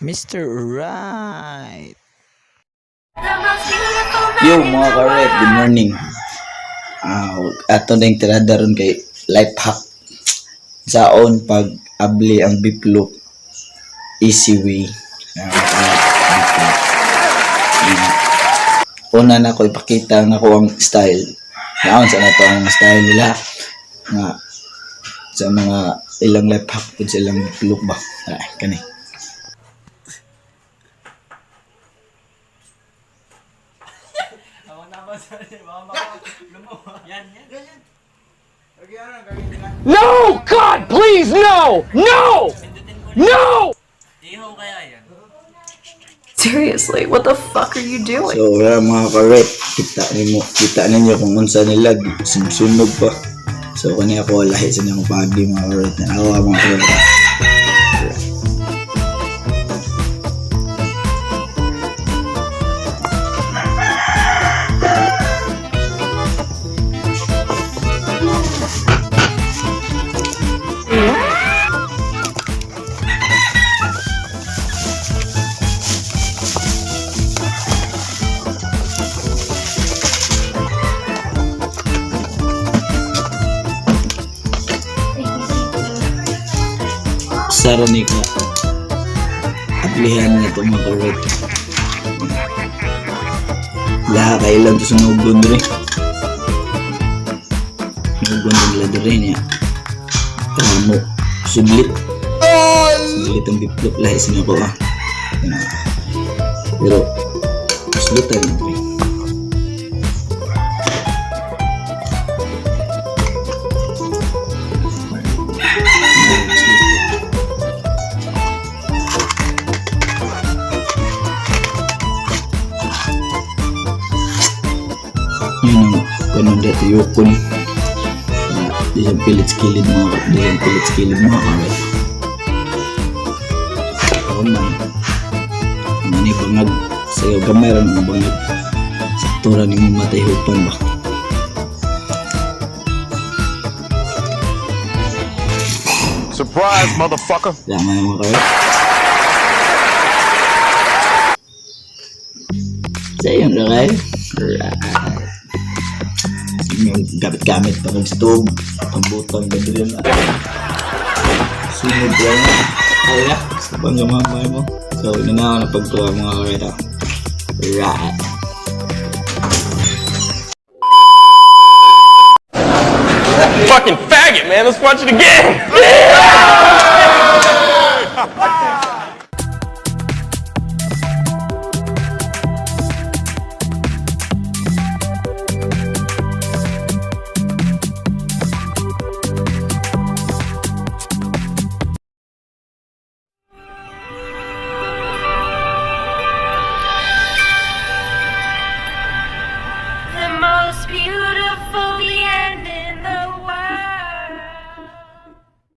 Mr. Right. Yo mga ka-right, good morning. Ato na yung tirada ron kay life hack. Saon pag abli ang biplop, easy way. Biplop. Una na ko ipakita nga ko ang style. Naon sa na to ang style nila nga sa mga ilang life hack pud sa ilang biplop ba. Ay, kani. No! God, please, no! No! No! Seriously, what the fuck are you doing? So, wala mga ka-rep, kita nimo, kita ninyo kung unsa nila sunog pa. So, kani ako lahi sa niyang pagi mga ka-rep. Awa mga ka-rep. Sara ni ka ablihan nga ito mga ka-rep. Laha kay lang to sunogon diri. Sunogon nila diri niya. Kamo sudlit. Sudlit ang biplop lahi sa ko ah. Pero sulutan na diri. Yun ang ganun dati yukon. Di siyang pilit sa kilid mga, di siyang pilit sa kilid mga karet. Ako man. Ang ani bangag sa'yo gamay ra mga bangag. Sakto ra nimo matay hupan ba. Surprise, motherfucker. Wala man mga karet. Sa yun ra kayo. Right. Yung gamit-gamit pa ng stove. Ang butang ba dili na. Sunod lang. Ay na. Sa panggamamay mo. So, yun na ako napagtuwa mga karet ah. Right. Fucking faggot, man. Let's watch it again. Yeah!